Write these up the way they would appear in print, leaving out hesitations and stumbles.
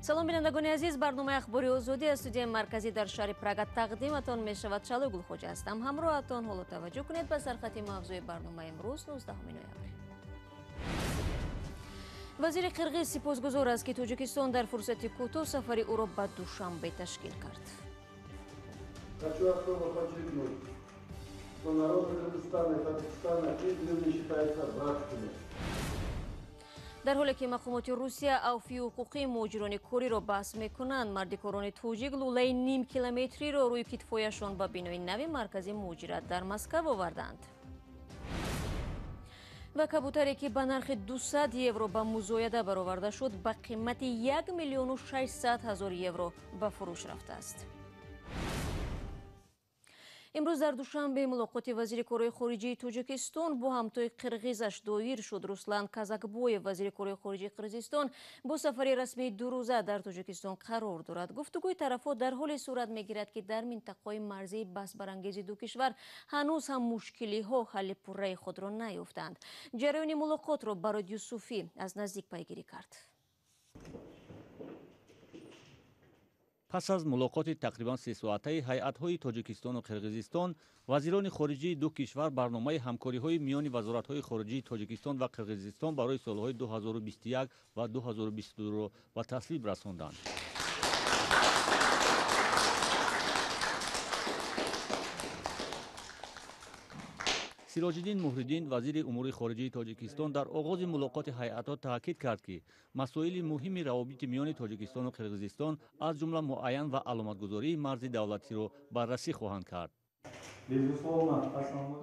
Салом, бинандагони азиз. Барномаи Ахбори Озодӣ аз студияи марказӣ дар шаҳри Прага тақдиматон мешавад. Шалои Гулхоҷа ҳастам ҳамроҳатон. Ҳоло таваҷҷӯҳ кунед ба сархати мавзӯи барномаи имрӯз, 19 ноябр. Вазири Қирғиз сипосгузор аст, ки Тоҷикистон дар фурсати кӯтоҳ сафари ӯро ба Душанбе ташкил кард. Хочу особо подчеркнуть, что народы Кыргызстана и Таджикистана издревле считаются братскими. Дар ҳоле ки мақомоти Русия авфи ҳуқуқии муҳоҷирони кориро баҳс мекунанд, мардикорони тоҷик лӯлаи нимкилометриро рӯи китфояшон ба бинои нави маркази муҳоҷират дар Москав оварданд. Ва кабутаре, ки ба нархи 200 евро ба музояда бароварда шуд, ба қимати 1 миллиону 600 ҳазор евро ба фурӯш рафтааст. Имрӯз дар Душанбе мулоқоти вазири корҳои хориҷии Тоҷикистон бо ҳамтои қирғизаш доир шуд. Руслан Казакбоев, вазири корҳои хориҷии Қирғизистон, бо сафари расмии дурӯза дар Тоҷикистон қарор дорад. Гуфтугӯи тарафҳо дар ҳоле сурат мегирад, ки дар минтақаҳои марзии баҳсбарангези ду кишвар ҳанӯз ҳам мушкилиҳо ҳалли пурраи худро наёфтаанд. Ҷараёни мулоқотро Барод Юсуфӣ аз наздик пайгирӣ кард. Пас аз мулоқоти тақрибан сесоатаи ҳайатҳои Тоҷикистону Қирғизистон, вазирони хориҷии ду кишвар барномаи ҳамкориҳои миёни вазоратҳои хориҷии Тоҷикистон ва Қирғизистон барои солҳои 2021 ва 2022-ро ба тасвиб расонданд. Сироҷиддин Муҳриддин, вазири умури хориҷии Тоҷикистон, дар оғози мулоқоти ҳайатҳо таъкид кард, ки масоили муҳими равобити миёни Тоҷикистону Қирғизистон, аз ҷумла муайян ва аломатгузории марзи давлатиро баррасӣ хоҳанд кард.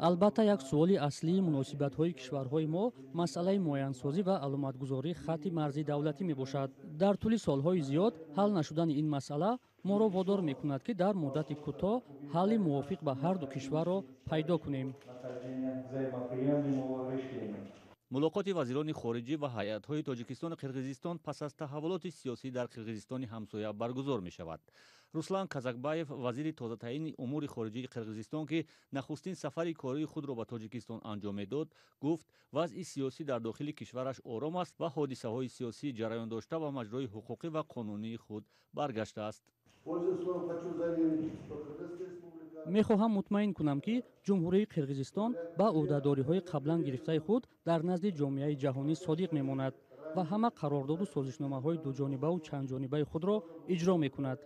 Албатта, як суоли аслии муносибатҳои кишварҳои мо масъалаи муайянсозӣ ва аломатгузории хатти марзи давлатӣ мебошад. Дар тӯли солҳои зиёд ҳал нашудани ин масъала моро водор мекунад, ки дар муддати кӯтоҳ ҳалли мувофиқ ба ҳар ду кишварро пайдо кунем. Мулоқоти вазирони хориҷӣ ва ҳайатҳои Тоҷикистону Қирғизистон пас аз таҳаввулоти сиёсӣ дар Қирғизистони ҳамсоя баргузор мешавад. Руслан Казакбаев, вазири тозатаъини умури хориҷии Қирғизистон, ки нахустин сафари кории худро ба Тоҷикистон анҷом медод, гуфт, вазъи сиёсӣ дар дохили кишвараш ором аст ва ҳодисаҳои сиёсӣ ҷараён дошта ба маҷрои ҳуқуқӣ ва қонунии худ баргаштааст. Мехоҳам мутмаин кунам, ки Ҷумҳурии Қирғизистон ба ӯҳдадориҳои қаблан гирифтаи худ дар назди ҷомеаи ҷаҳонӣ содиқ мемонад ва ҳама қарордоду созишномаҳои дуҷонибаву чандҷонибаи худро иҷро мекунад.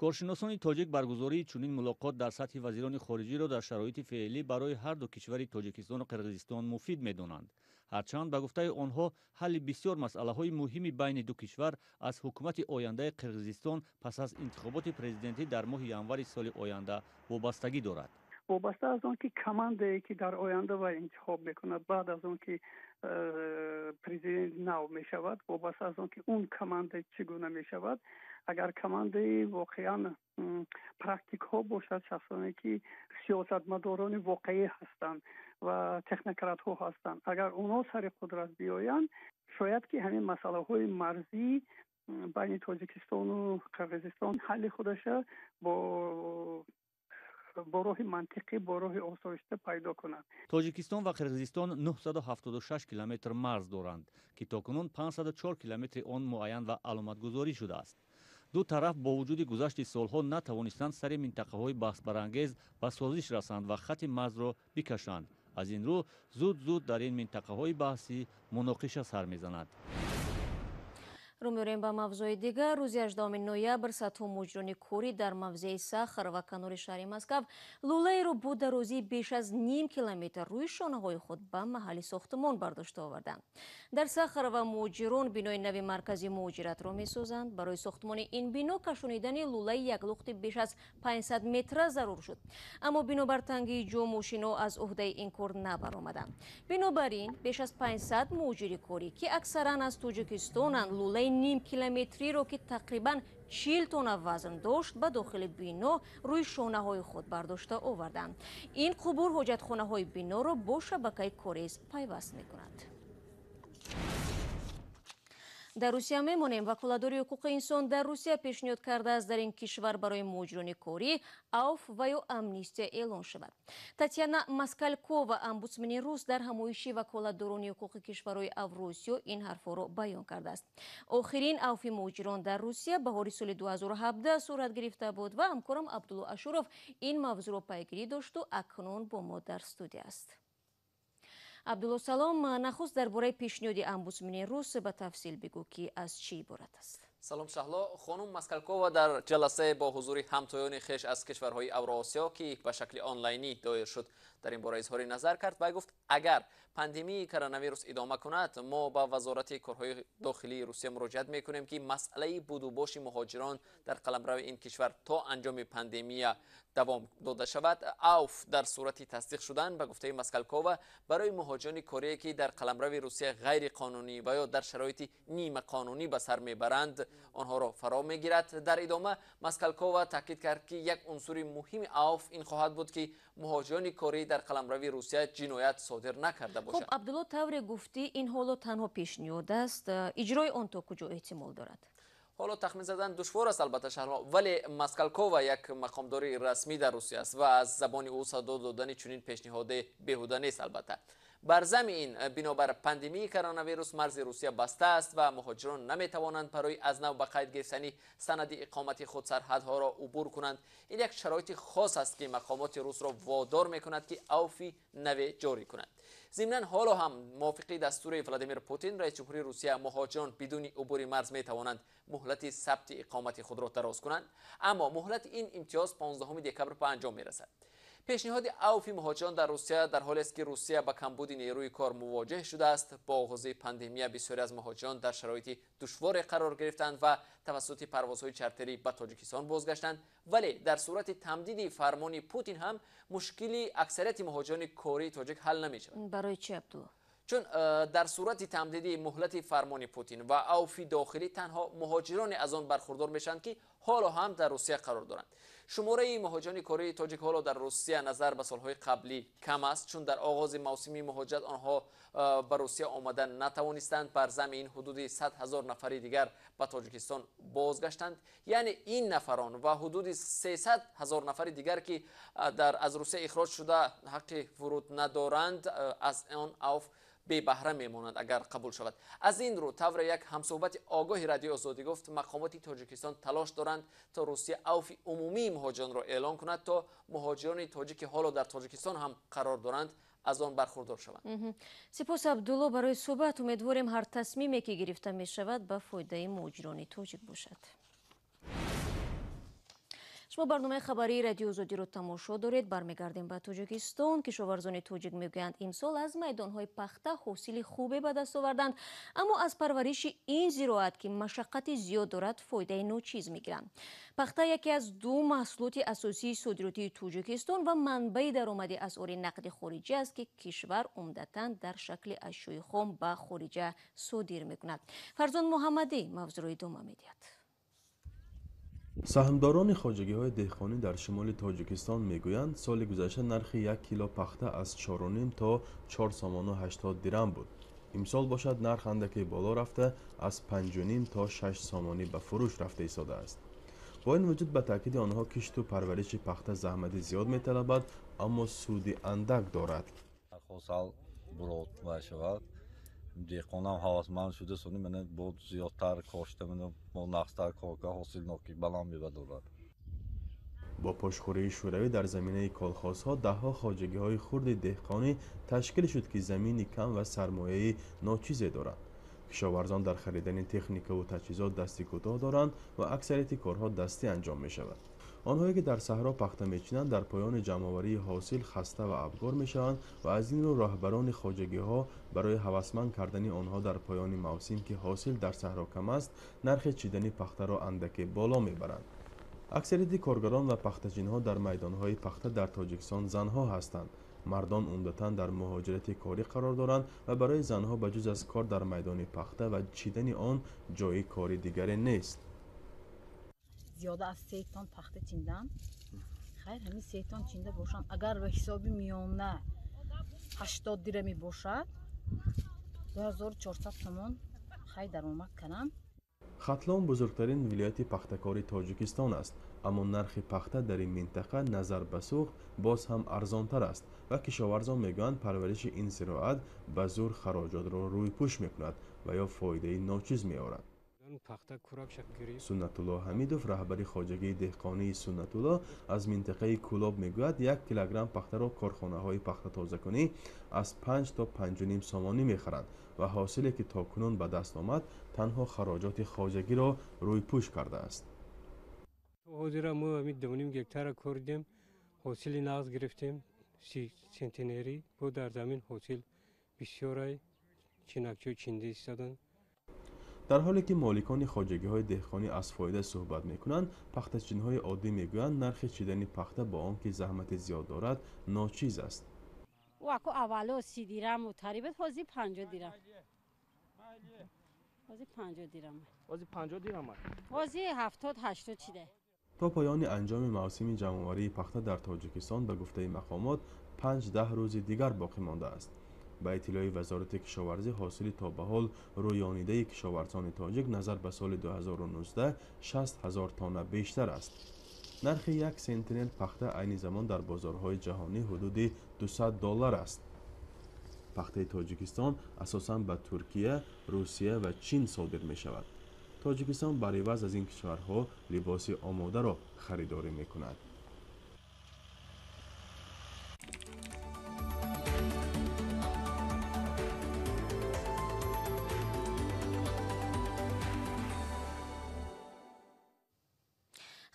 Коршиносони тоҷик баргузории чунин мулоқот дар сатҳи вазирони хориҷиро дар шароити феълӣ барои ҳар ду кишвари Тоҷикистону Қирғизистон муфид медонанд. Ҳарчанд, ба гуфтаи онҳо, ҳалли бисёр масъалаҳои муҳими байни ду кишвар аз ҳукумати ояндаи Қирғизистон пас аз интихоботи президентӣ дар моҳи январи соли оянда вобастагӣ дорад. Вобаста аз он ки командае, ки дар оянда вай интихоб мекунад, баъд аз он ки президент нав мешавад, вобаста аз он ки он команда чӣ гуна мешавад, агар командаи воқеан практикҳо бошад, шахсоне ки сиёсатмадорони воқеӣ ҳастанд ва технократҳо ҳастанд, агар онҳо сари қудрат биёянд, шояд ки ҳамин масъалаҳои марзӣ байни Тоҷикистону Қирғизистон ҳалли худаша бо роҳи мантиқӣ, бо роҳи осоишта пайдо кунад. Тоҷикистон ва Қирғизистон 976 километр марз доранд, ки то кунун 504 километри он муайян ва аломатгузорӣ шудааст. Ду тараф бо вуҷуди гузашти солҳо натавонистанд сари минтақаҳои баҳсбарангез ба созиш расанд ва хатти марзро бикашанд. Аз ин рӯ зуд-зуд дар ин минтақаҳои баҳсӣ муноқиша сар мезанад. Рӯ меорем ба мавзӯи дигар. Рӯзи 18 ноябр садҳо муҳоҷирони корӣ дар мавзеи Сахар ва канори шаҳри Москав лӯлаеро бо дарозии беш аз ним километр рӯи шонаҳои худ ба маҳалли сохтмон бардошта оварданд. Дар Сахарова муҳоҷирон бинои нави маркази муҳоҷиратро месозанд. Барои сохтмони ин бино кашонидани лӯлаи яклухти беш аз 500 метра зарур шуд. Аммо бинобар тангии ҷо мошинҳо аз ӯҳдаи ин кор набаромаданд. Бинобар ин беш аз 500 муҳоҷири корӣ, ки аксаран аз Тоҷикистонанд, лӯлаи нимкилометриро, ки тақрибан 40 тонна вазн дошт, ба дохили бино рӯи шонаҳои худ бардошта оварданд. Ин қубур ҳоҷатхонаҳои биноро бо шабакаи корез пайваст мекунад. Дар Русия мемонем. Ваколатдори ҳуқуқи инсон дар Русия пешниҳод кардааст, дар ин кишвар барои муҳоҷирони корӣ авф ва ё амнистия эълон шавад. Татьяна Москалькова, омбудсмени рус, дар ҳамоиши ваколатдорони ҳуқуқи кишварҳои Авросиё ин ҳарфҳоро баён кардааст. Охирин авфи муҳоҷирон дар Русия баҳори соли 2017 сурат гирифта буд ва ҳамкорам Абдулло Ашуров ин мавзӯъро пайгирӣ дошту акнун бо мо дар студия аст. Абдулло, салом. Нахуст дар бораи пешниҳоди омбудсмени рус ба тафсил бигӯ, ки аз чӣ иборат аст. Салом, Шаҳло. Хонум Москалькова дар ҷаласае бо ҳузури ҳамтоёни хеш аз кишварҳои Авроосиё, ки ба шакли онлайнӣ доир шуд, дар ин бора изҳори назар кард. Вай гуфт, агар пандемияи коронавирус идома кунад, мо ба Вазорати корҳои дохилии Русия муроҷиат мекунем, ки масъалаи будубоши муҳоҷирон дар қаламрави ин кишвар то анҷоми пандемия давом дода шавад. Авф дар сурати тасдиқ шудан, ба гуфтаи Москалькова, барои муҳоҷирони корие, ки дар қаламрави Русия ғайриқонунӣ ва ё дар шароити нимақонунӣ ба сар мебаранд, онҳоро фаро мегирад. Дар идома Москалькова таъкид кард, ки як унсури муҳими авф ин хоҳад буд, ки муҳоҷирони корӣ дар қаламрави Русия ҷиноят содир накарда бошанд. Хуб, Абдулло, тавре гуфтӣ, ин ҳоло танҳо пешниҳод аст. Иҷрои он то куҷо эҳтимол дорад? Ҳоло тахмин задан душвор аст, албатта, Шаҳло, вале Москалькова як мақомдори расмӣ дар Русия аст ва аз забони ӯ садо додани чунин пешниҳоде беҳуда нест. Албатта, бар зами ин, бинобар пандемияи коронавирус марзи Русия баста аст ва муҳоҷирон наметавонанд барои аз нав ба қайд гирифтани санади иқомати худ сарҳадҳоро убур кунанд. Ин як шароити хос аст, ки мақомоти русро водор мекунад, ки авфи наве ҷорӣ кунанд. Зимнан, ҳоло ҳам мувофиқи дастури Владимир Путин, раис ҷумҳури Русия, муҳоҷирон бидуни убури марз метавонанд муҳлати сабти иқомати худро дароз кунанд, аммо муҳлати ин имтиёз 15 декабр ба анҷом мерасад. Пешниҳоди авфи муҳоҷирон дар Русия дар ҳолест, ки Русия ба камбуди нерӯи кор мувоҷеҳ шудааст. Бо оғози пандемия бисёре аз муҳоҷирон дар шароити душворе қарор гирифтанд ва тавассути парвозҳои чартерӣ ба Тоҷикистон бозгаштанд. Вале дар сурати тамдиди фармони Путин ҳам мушкили аксарияти муҳоҷирони кории тоҷик ҳал намешавад. Барои чӣ, Абдулло? Чун дар сурати тамдиди муҳлати фармони Путин ва авфи дохилӣ танҳо муҳоҷироне аз он бархурдор мешаванд, ки ҳоло ҳам дар Русия қарор доранд. Шумораи муҳоҷирони кории тоҷик ҳоло дар Русия назар ба солҳои қаблӣ кам аст, чун дар оғози мавсими муҳоҷират онҳо ба Русия омада натавонистанд. Бар зами ин, ҳудуди 100 000 нафари дигар ба Тоҷикистон бозгаштанд. Яъне ин нафарон ва ҳудуди 300 000 нафари дигар, ки аз Русия ихроҷ шуда, ҳаққи вуруд надоранд, аз он авф бебаҳра мемонанд, агар қабул шавад. Аз ин рӯ, тавре як ҳамсӯҳбати огоҳи Радиои Озодӣ гуфт, мақомоти Тоҷикистон талош доранд, то Русия авфи умумии муҳоҷиронро эълон кунад, то муҳоҷирони тоҷик, ки ҳоло дар Тоҷикистон ҳам қарор доранд, аз он бархурдор шаванд. Сипос, Абдулло, барои суҳбат. Умедворем, ҳар тасмиме ки гирифта мешавад, ба фоидаи муҳоҷирони тоҷик бошад. Шумо барномаи хабарии Радиои Озодиро тамошо доред. Бармегардем ба Тоҷикистон. Кишоварзони тоҷик мегӯянд, имсол аз майдонҳои пахта ҳосили хубе ба даст оварданд, аммо аз парвариши ин зироат, ки машаққати зиёд дорад, фоидаи ночиз мегиранд. Пахта яке аз ду маҳсулоти асосии содиротии Тоҷикистон ва манбаи даромади асъори нақди хориҷӣ аст, ки кишвар умдатан дар шакли ашёи хом ба хориҷа содир мекунад. Фарзон Муҳаммадӣ мавзӯъро идома медиҳад. Саҳмдорони хоҷагиҳои деҳқонӣ дар шимоли Тоҷикистон мегӯянд, соли гузашта нархи як кило пахта аз 4,5 то 4 сомону 80 дирам буд. Имсол бошад, нарх андаке боло рафта, аз 5,5 то 6 сомонӣ ба фурӯш рафта истодааст. Бо ин вуҷуд, ба таъкиди онҳо, кишту парвариши пахта заҳмати зиёд металабад, аммо суди андак дорад. Ҳосил бурод шавад, деҳқонам ҳавасманд шуда, сони мана бо зиёдтар кошта, мана бо нағзтар кор ка, ҳосилнокӣ баланд мебардорад. Бо пошхӯрии Шӯравӣ дар заминаи колхозҳо даҳҳо хоҷагиҳои хурди деҳқонӣ ташкил шуд, ки замини кам ва сармояи ночизе доранд. Кишоварзон дар харидани техникаву таҷҳизот дасти кӯтоҳ доранд ва аксарияти корҳо дастӣ анҷом мешавад. Онҳое, ки дар саҳро пахта мечинанд, дар поёни ҷамъоварии ҳосил хаста ва абгор мешаванд ва аз ин рӯ роҳбарони хоҷагиҳо барои ҳавасманд кардани онҳо дар поёни мавсим, ки ҳосил дар саҳро кам аст, нархи чидани пахтаро андаке боло мебаранд. Аксарияти коргарон ва пахтачинҳо дар майдонҳои пахта дар Тоҷикистон занҳо ҳастанд. Мардон умдатан дар муҳоҷирати корӣ қарор доранд ва барои занҳо ба ҷуз аз кор дар майдони пахта ва чидани он ҷойи кори дигаре нест. Зиёда аз 3 тонн пахта чиндам. Хайр, ҳамин 3 тонн чинда бошам, агар ба ҳисоби миёна 80 дирами бошад, 2400 сомон. Хай даромад кунам. Хатлон бузургтарин вилояти пахтакори Тоҷикистон аст, аммо нархи пахта дар ин минтақа назар ба Суғд боз ҳам арзонтар аст ва кишоварзон мегӯянд, парвариши ин зироат ба зур хароҷотро рӯйпӯш мекунад ва ё фоидаи ночиз меорад. Суннатулло Ҳамидов, раҳбари хоҷагии деҳқонии Суннатулло аз минтақаи Кӯлоб мегӯяд, 1 килограмм пахтаро корхонаҳои пахтатозакунӣ аз 5 то 5,5 сомонӣ мехаранд ва ҳосиле ки то кунун ба даст омад танҳо хароҷоти хоҷагиро рӯйпӯш кардааст. Ҳозира мо ҳамин 2,5 гектара коридем, ҳосили нағз гирифтем, 30 центнерӣ бо дар замин ҳосил бисёрай, чинакчо чинда истоданд. Дар ҳоле ки моликони хоҷагиҳои деҳқонӣ аз фоида суҳбат мекунанд, пахтачинҳои оддӣ мегӯянд, нархи чидани пахта бо он ки заҳмати зиёд дорад, ночиз аст. Ваку аввало 30 дирам тари буд, ҳозир 50 дирам. Ҳозир 50 дирам. Ҳозир 50 дирам. Ҳозир 70-80 чида. То поёни анҷоми мавсими ҷамъоварии пахта дар Тоҷикистон ба гуфтаи мақомот 5-10 рӯзи дигар боқӣ мондааст. Ба иттилои Вазорати кишоварзӣ, ҳосили то ба ҳол рӯёнидаи кишоварзони тоҷик назар ба соли 2019 60 ҳазор тонна бештар аст. Нархи 1 сентнер пахта айни замон дар бозорҳои ҷаҳонӣ ҳудуди 200 доллар аст. Пахтаи Тоҷикистон асосан ба Туркия, Русия ва Чин содир мешавад. Тоҷикистон бар иваз аз ин кишварҳо либоси омодаро харидорӣ мекунад.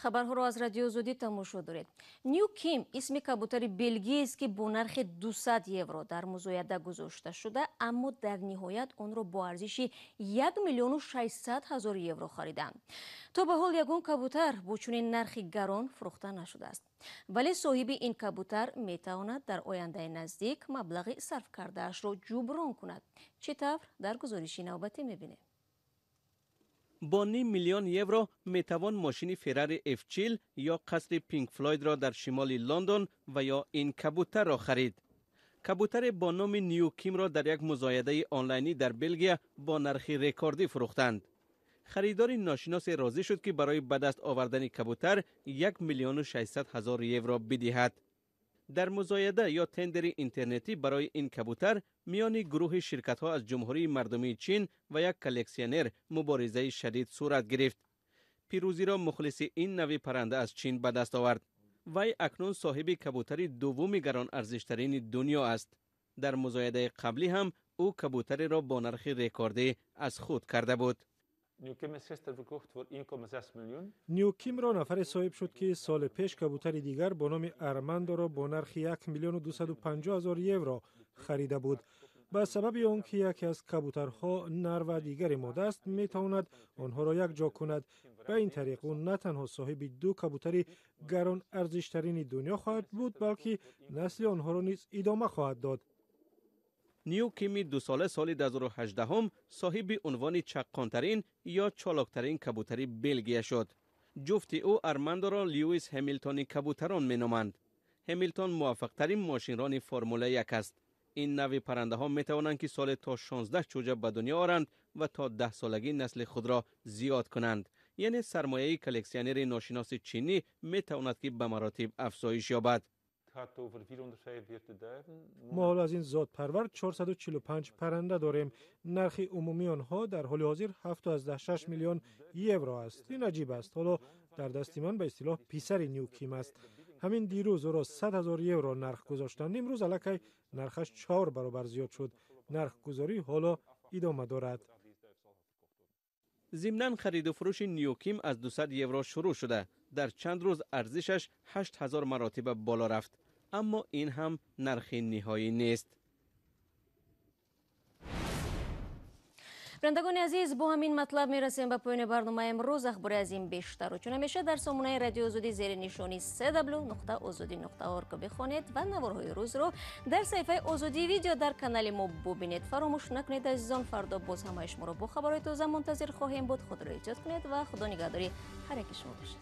Хабарҳоро аз Радио Озодӣ тамошо доред. Ню Ким исми кабутари белгиест, ки бо нархи 200 евро дар музояда гузошта шуда, аммо дар ниҳоят онро бо арзиши 1 600 000 евро хариданд. То ба ҳол ягон кабутар бо чунин нархи гарон фурӯхта нашудааст. Вале соҳиби ин кабутар метавонад дар ояндаи наздик маблағи сарф кардаашро ҷуброн кунад. Чӣ тавр дар гузориши навбатӣ мебинем. Бо 0,5 миллион евро метавон мошини Феррари F40 ё қасри Пинк Флойдро дар шимоли Лондон ва ё ин кабутарро харид. Кабутаре бо номи Ню Кимро дар як музоядаи онлайнӣ дар Белгия бо нархи рекордӣ фурӯхтанд. Харидори ношиносе розӣ шуд, ки барои ба даст овардани кабутар 1 600 000 евро бидиҳад. Дар музояда ё тендери интернетӣ барои ин кабутар миёни гурӯҳи ширкатҳо аз Ҷумҳурии Мардумии Чин ва як коллексионер муборизаи шадид сурат гирифт. Пирӯзиро мухлиси ин нави парранда аз Чин ба даст овард. Вай акнун соҳиби кабутари дуввуми гаронарзиштарини дунё аст. Дар музоядаи қаблӣ ҳам ӯ кабутареро бо нархи рекордӣ аз худ карда буд. Ню Кимро нафаре соҳиб шуд, ки соли пеш кабутари дигар бо номи Армандоро бо нархи 1 250 000 евро харида буд. Ба сабаби он ки яке аз кабутарҳо нар ва дигаре мода аст, метавонад онҳоро якҷо кунад. Ба ин тариқ ӯ на танҳо соҳиби ду кабутари гарон арзиштарини дунё хоҳад буд, балки насли онҳоро низ идома хоҳад дод. Ню Кими дусола соли 2018 соҳиби унвони чаққонтарин ё чолоктарин кабутари Белгия шуд. Ҷуфти ӯ Армандоро Льюис Ҳемилтони кабутарон меноманд. Ҳемилтон муваффақтарин мошинрони Формула 1 аст. Ин нави паррандаҳо метавонанд, ки соле то 16 чӯҷа ба дунё оранд ва то 10 солагӣ насли худро зиёд кунанд. Яъне сармояи коллексионери ношиноси чинӣ метавонад, ки ба маротиб афзоиш ёбад. Мо ҳоло аз ин зотпарвар 445 парранда дорем. Нархи умумии онҳо дар ҳоли ҳозир 7,6 миллион евро аст. Ин аҷиб аст. Ҳоло дар дасти ман ба истилоҳ писари Ню Ким аст. Ҳамин дирӯз ӯро 100 ҳазор евро нарх гузоштанд. Имрӯз аллакай нархаш 4 баробар зиёд шуд. Нархгузорӣ ҳоло идома дорад. Зимнан хариду фурӯши Ню Ким аз 200 евро шурӯъ шуда, дар чанд рӯз арзишаш 8000 маротиба боло рафт. Аммо ин ҳам нархи ниҳоӣ нест. Бинандагони азиз, бо ҳамин матлаб мерасем ба поёни барномаи имрӯз. Ахбори аз ин бештару чун ҳамеша дар сомонаи Радио Озодӣ зери нишони cw.ozodi.org бихонед ва наворҳои рӯзро дар саҳифаи Озодӣ видео дар канали мо бубинед. Фаромӯш накунед, азизон, фардо боз ҳамаи шуморо бо хабарҳои тоза мунтазир хоҳем буд. Худро эҳтиёт кунед ва Худо нигаҳдори ҳар яки шумо бошад.